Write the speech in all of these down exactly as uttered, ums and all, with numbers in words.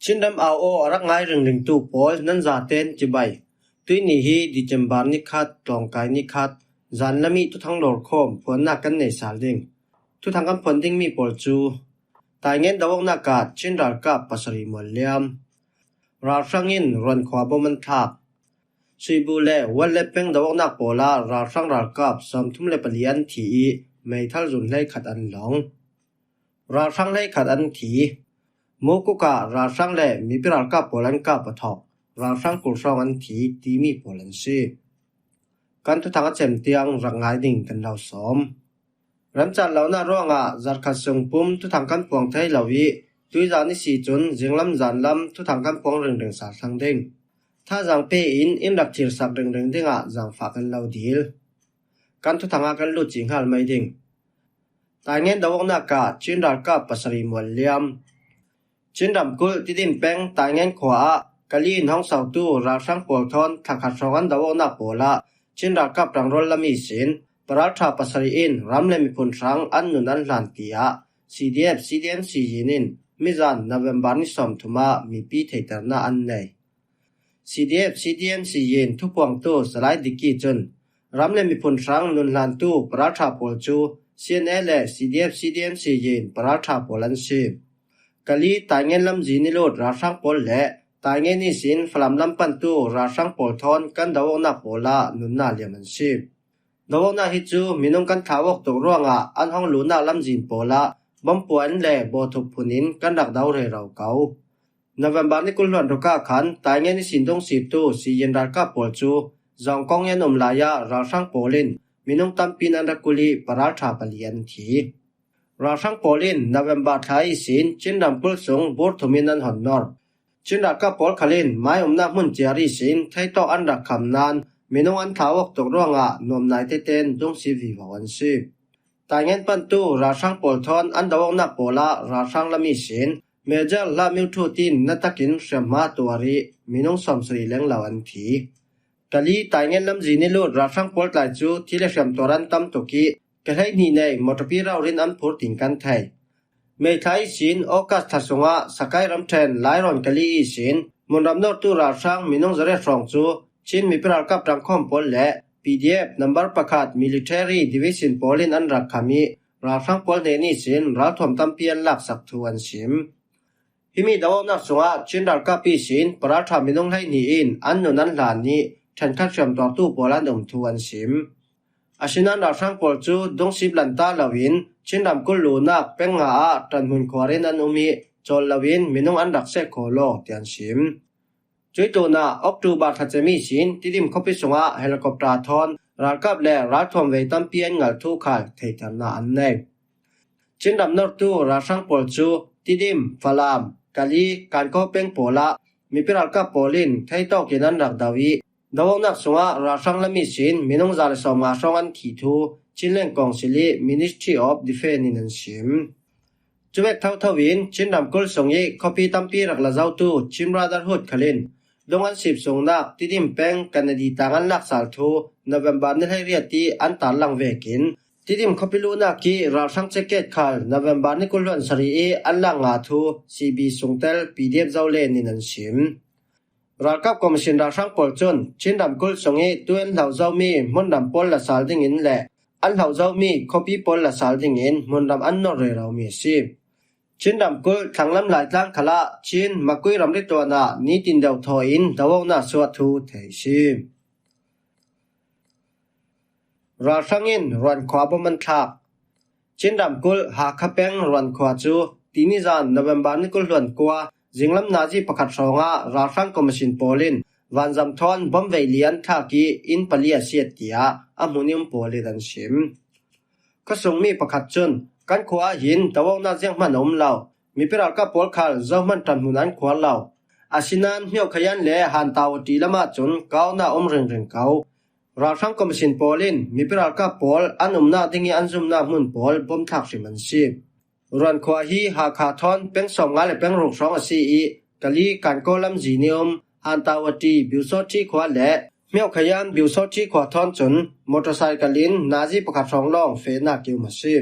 Chin ram au aw a rak ngai ringringtu pawl nan zaten cibai. Tuini hi December ni khat, tlawngkai ni khat, zan lam i thuthang lawrkhawm phuannak kan nei sal ding. Thuthang kan phuan dingmi pawl cu Taingen do awknak ah Chin ralkap pasarih mual liam. Ralhrang in Ruankhua bom an thlak. Suibu le Wanlet peng do awknak pawl ah ralhrang ralkap sawmthum le pali an thi i meithal zun hleikhat an lawng. Ralhrang hleikhat an thi. Mukuk ah ralhrang le mipi ralkap pawl an kap a thawk, ralhrang kul hrawng an thi timi pawl an si. Kan thuthang a cem tiang rak ngai ding kan lo sawm. Ramcan lonak ruangah zarhkhat sung pum thuthang kan phuang thei lo i tuizan i si cun zinglam zanlam thuthang kan phuang ringring sal thlang ding. Thazang pe in in rak thirsak ringring dingah zaangfah kan lo dil. Kan thuthang ah kan lut cih hngal mai ding. Taingen do awknak ah Chin ralkap pasarih mual liam. Chin ramkulh Tidim peng Taingen khua ah Kali in hong sautu ralhrang pawl thawn thlakhat hrawng an do awknak pawl ah Chin ralkap ṭangrual lam ihsin paralṭha pasarih in ram le miphun hrang an nun an hlan tiah C D F C D M siyin in mizan November ni sawmthum ah mipi theihternak an nei. C D F C D M siyin thupuangtu Salai Diki cun ram le miphun hrang nun hlantu paralṭha pawl cu C N A le C D F C D M siyin paralṭha pawl an si. Kali Taingen lamzin i lut ralhrang pawl le Taingen ihsin Falam lam pantu ralhrang pawl thawn kan do awknak pawl ah nunnak liam an si. Do awknak hi cu minung kan thlau awk tuk ruangah an hong luhnak lamzin pawl ah bom puan le bawthup phun in kan rak do rero ko. November ni kul hluan ruk ah khan Taingen ihsin dungsiptu siyin ralkap pawl cu Zong kong i an um lai ah ralhrang pawl in minung tampi in an rak kulh i paralṭha pali an thi. Ralhrang pawl in November thla ihsin Chin ramkulh sung bur thum in an hon nor. Chin ralkap pawl khal in mai umnak hmun ciar ihsin theitawk an rak kham nain minung an thlau awk tuk ruangah nuam nai tete in dungsip vivo an si. Taingen pantu ralhrang pawl thawn an do awknak pawl ah ralhrang lam ihsin Major Hla Myo Thu tin na takin hriamhma tuar i minung sawmsarih lenglo an thi. Kali Taingen lamzin i lut ralhrang pawl tlai cu thi le hriam tuar an tam tuk i ke hleihnih nei mawṭapi raurin an phur tin kan thei. May thla ihsin August thla sungah Sakai ramṭhen Lairon Kali ihsin hmunram nortu ralhrang minung zariat hrawng cu Chin mipi ralkap ṭangkhawm pawl le P D F number pakhat military division pawl in an rak kham i ralhrang pawl hnen ihsin ralthuam tampi an laksak thu an sim. Himi do awknak sungah Chin ralkap ihsin paralṭha minung hleihnih in an nun an hlan i ṭhenkhat hriamtuartu pawl an um thu an sim. Asinain ralhrang pawl cu dungsip lanta loin Chin ramkulh luhnak peng nga ah ṭanhmun khuar in an um i cawl loin minung an rak seh kho law tian sim. Cuih tlunah October thla cem ihsin Tidim khuapi sungah helicopter thawn ralkap le ralthuam vei tampi an ngalh thu khal theihternak an nei. Chin ram nortu ralhrang pawl cu Tidim, Falam, Kali, Kankaw peng pawl ah mipi ralkap pawl in theitawk in an rak do i do awknak sungah ralhrang lam ihsin minung za le sawmnga hrawng an thih thu Chinland Council i Ministry of Defence in an sim. Cuvek thotho in Chin ramkulh sung i khuapi tampi rak la zotu Chin Brotherhood khal in dung an sip sungnak Tidim peng Kennedy tang an laksal thu November ni hleiriat i an tarlang vekin Tidim khuapi luhnak i ralhrang ceket khal November ni kul hluan sarih i an lak nga thu C B sungtel P D F Zoland in an sim. Ralkap Commission ralhrang pawl cun Chin ramkulh sung i tu an hlo zomi hmunram pawl la sal dingin le an hlo zomi khuapi pawl la sal dingin hmunram an nor reromi a si. Chin ramkulh thlanglam Laitlang khalah Chin Makui ramri tuan ah nitin deuh thaw in do awknak suah thu thei si. Ralhrang in Ruankhua bom an thlak. Chin ramkulh Hakha peng Ruankhua cu tini zan November ni kul hluan kua zinglam nazi pakhat hrawngah ralhrang commission pawl in vanzam thawn bom vei li an thlak i inn pali a siat tiah a hmun i um pawl in an sim. Khuasungmi pakhat cun kan khua ah hin do awknak zianghman a um lo. Mipi ralkap pawl khal zohman ṭanhmun an khuar lo. Asinain Hmyo Khayan le Hantawati lam ahcun kaunak um ringring ko. Ralhrang commission pawl in mipi ralkap pawl an umnak ding i an zumnak hmun pawl bom thlak hrim an si. Ruankhua hi Hakha thawn peng sawmnga le peng ruk hrawng a si i Kali Kankaw lamzin i um Hantawati Biusawṭhi khua le Hmyo Khayan Biusawṭhi khua thawn cun motorcycle in nazi pakhat hrawng lawng fehnak i um a si.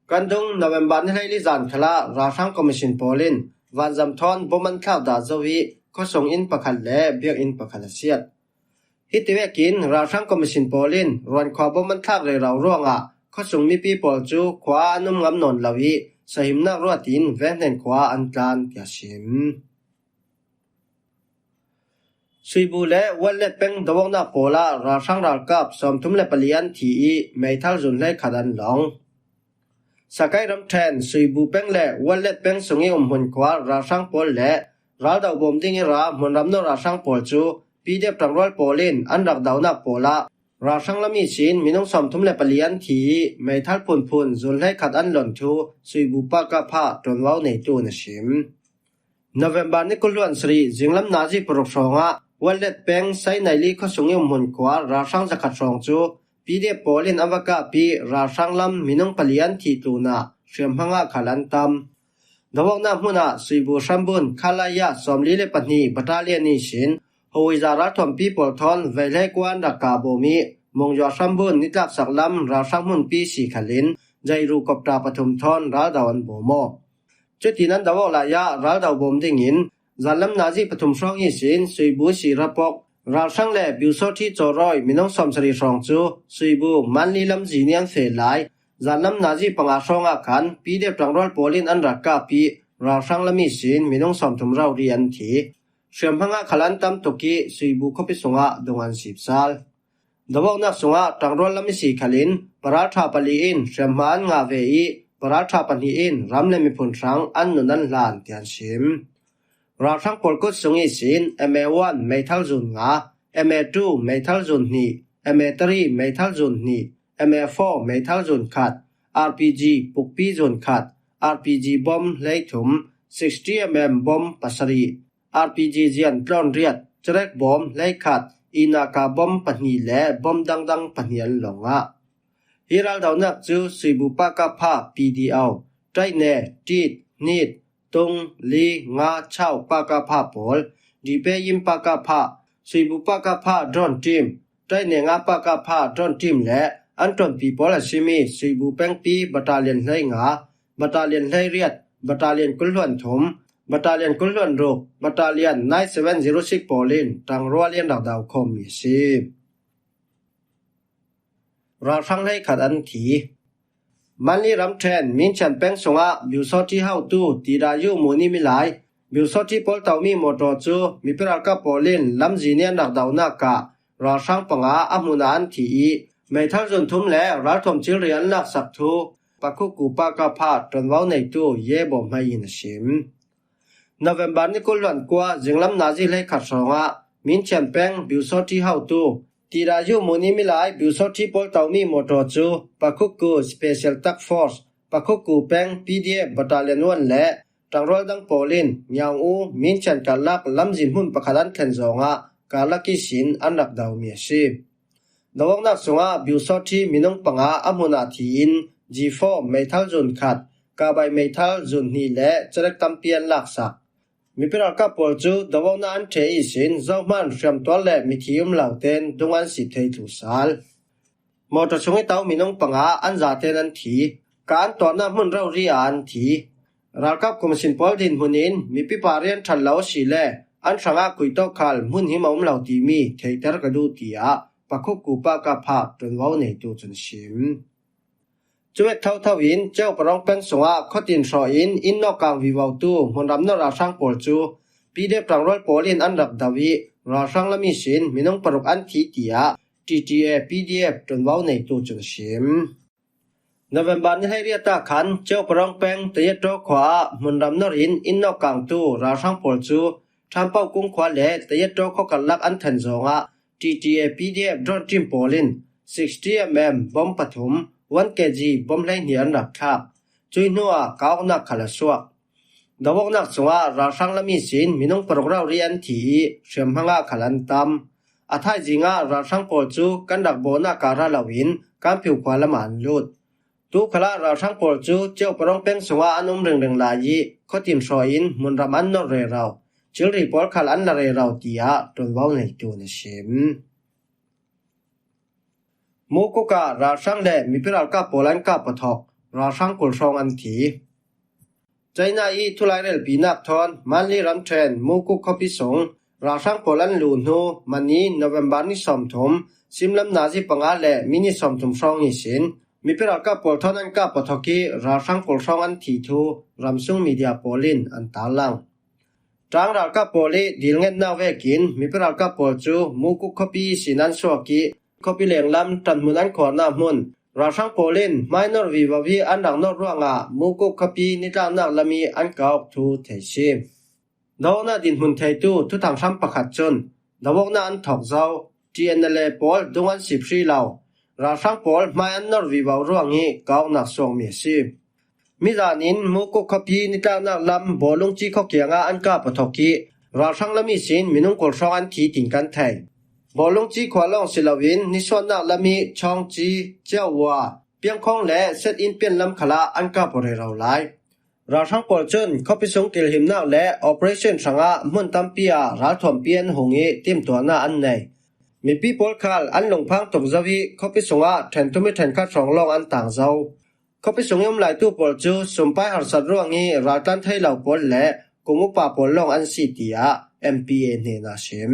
Kan dung November ni hleili zan khalah ralhrang commission pawl in Vanzam thawn bom an thlak dah zo ih khuasung inn pakhat le biakinn pakhat a siat. Hiti vekin ralhrang commission pawl in Ruankhua bom an thlak rero ruangah khuasung mipi pawl cu khua ah an um ngam nawn lo ih sahimnak ruat in Venghnen khua ah an tlan, tiah sim. Suibu le Wallet peng doawknak pawl ah ralhrang ralkap sawmthum le pali an thi ih meithal zun hleikhat an lawng. Sakai ramṭhen Suibu peng le Wallet peng sung ih umhmun khua ralhrang pawl le raldo bawm ding ih ra hmunram nor ralhrang pawl cu P D F ṭangrual pawl in an rak donak pawl ah ralhrang lam ihsin minung sawmthum le pali an thi ih meithal phunphun zun hleikhat an lon thu Suibu Pakapha ṭuanvo neitu in a sim. November ni kul hluan sarih zinglam nazi paruk hrawngah Wallet peng Sainaili khuasung ih umhmun khua ralhrang zakhat hrawng cu P D F pawl in an va kap ih ralhrang lam minung pali an thih tlunah hriamhma ngah khal an tam. Doawknak hmunah Suibu hrambun Khalaya sawmli le pahnih battalion ihsin Howiza ralthuampi pawl thawn vei hleikua an rak kah bawm ih Mongzua hrambun nitlaksak lam ralhrang hmunpi si khalin Jairu kopta pathum thawn raldo an bawm aw. Cutin an do awk lai ah raldo bawm dingin zanlam nazi pathum hrawng ihsin Suibu si rapok ralhrang le Biusawthi cawrawi minung sawmsarih hrawng cu Suibu Manli lamzi nih an feh lai. Zanlam nazi panga hrawngah khan P D F ṭangrual pawl in an rak kap ih ralhrang lam ihsin minung sawmthum rori an thi. Hriamhma ngah khal an tam tuk ih Suibu khuapi sungah dung an sipsal. Doawknak sungah ṭangrual lam ihsi khalin paralṭha pali in hriamhma an ngah ve ih paralṭha pahnih in ram le miphun hrang an nun an hlan, tiah an sim. Ralhrang pawl kut sung ihsin M A one meithal zun nga, M A two meithal zun hnih, M A three meithal zun hnih, M A four meithal zun khat, R P G pukpi zun khat, R P G bom hleithum, sixty M M bom pasarih, R P G zian tlawn riat, cerek bawm hleikhat, inaka bawm pahnih le bawm dangdang pahnih an lawng ah. Hi raldonak cu Suibu Pakapha P D O, Taine, Tit, Hnit, Tung, Li, Nga, Chau Pakapha pawl, Dipeyim Pakapha, Suibu Pakapha Drone Team, Taine Nga Pakapha Drone Team le an ṭuanpi pawl a simi Suibu pengpi Battalion hleinga, Battalion hleiriat, Battalion kul hluan thum, Battalion kul hluan ruk, Battalion nine seven zero six pawl in ṭangrual in rak do khawmmi a si. Ralhrang hleikhat an thi. Manli ramṭhen Minchian peng sungah Biusawthi hotu Tirayu Muni milai Biusawthi pawl tomi mawṭaw cu mipi ralkap pawl in lamzi nih an rak donak ah ralhrang panga a hmun ah an thi ih meithal zun thum le ralthuam cilri an laksak thu Pakhuku Pakapha ṭuanvo neitu Ye Bawm Hmai in a sim. November ni kul hluan kua zinglam nazi hleikhat hrawngah Minchian peng Biusawthi hotu Tirayu Muni milai Biusawthi pawl tomi mawṭaw cu Pakhuku Special Task Force, Pakhuku peng P D F Battalion one le ṭangrual dang pawl in Ngiaung U Minchian karlak lamzin hmun pakhat an thlen zawngah karlak ihsin an rak domi a si. Doawknak sungah Biusawthi minung panga a hmun ah thi in G four meithal zun khat, kabai meithal zun hnih le cerek tampi an laksak. Mipi ralkap pawl cu doawknak an ṭheh ihsin zohman hriamtuar le mithi um lo tein dung an sip thei thlu sal. Mawṭaw sung ih to minung panga an zatein an thi. Kah an tuarnak hmun rori ah an thi. Ralkap commission pawl dinhmun in mipi parian ṭhat lo a si le an hrangah kuih tawk khal hmun him a um lo timi theiter ka duh, tiah Pakhuku Pakapha ṭuanvo neitu cun a sim. Cu vek thotho in Ceu Parawng peng sungah khuatin hrawh in inn nawkang vivotu hmunram nor ralhrang pawl cu P D F ṭangrual pawl in an rak do ih ralhrang lam ihsin minung paruk an thi, tiah T T A P D F ṭuanvo neitu cun a sim. November ni hleiriat ah khan Ceu Parawng peng Tayetto khua ah hmunram nor in inn nawkangtu ralhrang pawl cu Ṭhampo kung khua le Tayetto khua karlak an thlen zawngah T T A P D F drone team pawl in sixty M M bom pathum, one K G bom hleihnih an rak thlak. Cuih hnuah kah awknak khal a suak. Doawknak sungah ralhrang lam ihsin minung paruk rori an thi ih hriamhma ngah khal an tam. A thaizing ah ralhrang pawl cu kan rak bawhnak ah ra loin Kanphiu khua lamah an lut. Tu khalah ralhrang pawl cu Ceu Parawng peng sungah an um ringring lai ih khuatin hrawh in hmunram an nor rero, cilri pawl khal an la rero, tiah ṭuanvo neitu in a sim. Mukuk ah ralhrang le mipi ralkap pawl an kap pawthawk, ralhrang kul hrawng an thi. China i thulai relpinak thawn Manli ramṭhen Mukuk khuapi sung ralhrang pawl an luh hnu mani November ni sawmthum, simlam nazi panga le minit sawmthum hrawng ihsin mipi ralkap pawl thawn an kap aw thawk i ralhrang pawl hrawng an thih thu ramsung media pawl in an tarlang. Ṭang ralkap pawl i dilngetnak vekin mipi ralkap pawl cu Mukuk khuapi ihsin an suak i khuapi lenglam ṭanhmun an khuarnak hmun ralhrang pawl in hmai nawr vivo i an rak nawr ruangah Mukuk khuapi nitlaknak lam i an kap thu thei si. Dawkna dinhmun theitu thuthang hram pakhat cun dawkna an thawk zo, T N L A pawl dung an sip hri lo, ralhrang pawl hmai an nawr vivo ruang i kap awknak suakmi a si. Mizan in Mukuk khuapi nitlaknak lam Bawlungci khua kiangah an kap aw thawk i ralhrang lam ihsin minung kul hrawng an thi tin kan thei. Bawlungci khua lawng si loin nisuannak lam i Chawngci, Ciauwa, Piangkhawng le Set in pianlam khalah an kap aw rero lai. Ralhrang pawl cun khuapi sung kilhimnak le operation hrangah hmun tampi ah ralthuampi an hung i timtuahnak an nei. Mipi pawl khal an lungphang tuk zo i khuapi sungah ṭhen thum i ṭhen khat hrawng lawng an tang zo. Khuapi sung i um laitu pawl cu sumpai harsat ruang i raltlan thei lo pawl le kum upa pawl lawng an si, tiah M P A hnenah a sim.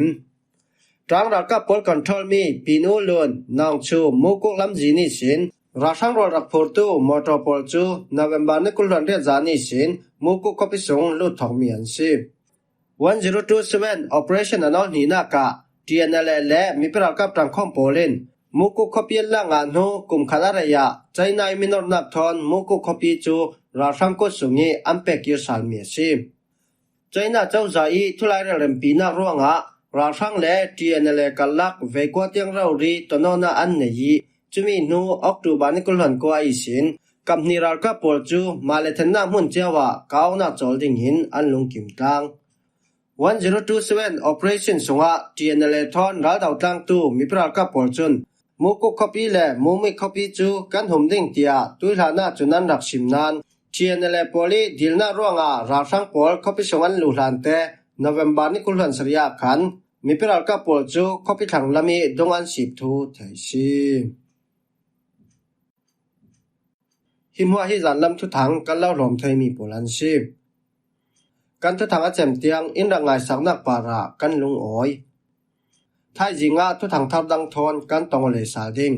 Ṭang ralkap pawl control mi Pin U Lun, Nawngchu, Mukuk lamzin ihsin ralhrang rawl rak phurtu mawṭaw pawl cu November ni kul hluan riat zan ihsin Mukuk khuapi sung lut thawkmi an si. One zero two seven operation a nawl hnihnak ah T N L A le mipi ralkap ṭangkhawm pawl in Mukuk khuapi an lak ngah hnu kum khat a rei ah China i minawrnak thawn Mukuk khuapi cu ralhrang kut sung i an pek kirsalmi a si. China cozah i thulai relrempinak ruangah ralhrang le T N L A karlak veikua tiang rori tonawna an nei i cumi hnu October ni kul hluan kua ihsin kap hnih ralkap pawl cu mah le thennak hmun cio ah kap awknak cawl dingin an lungkim tlang. One zero two seven operation sungah T N L A thawn raldo tlangtu mipi ralkap pawl cun Mukuk khuapi le Mumik khuapi cu kan hum ding tiah tuihlan ah cun an rak sim nain T N L A pawl i dilnak ruangah ralhrang pawl khuapi sung an luh hlante November ni kul hluan sarih ah khan mipi ralkap pawl cu khuapi thlang lam i dung an sip thu thei si. Hi hmuah hi zanlam thuthang kan lo hlawm theimi pawl an si. Kan thuthang a cem tiang in rak ngaisaknak parah kan lungawi. Thaizing ah thuthang thar dang thawn kan tong aw lei sal ding.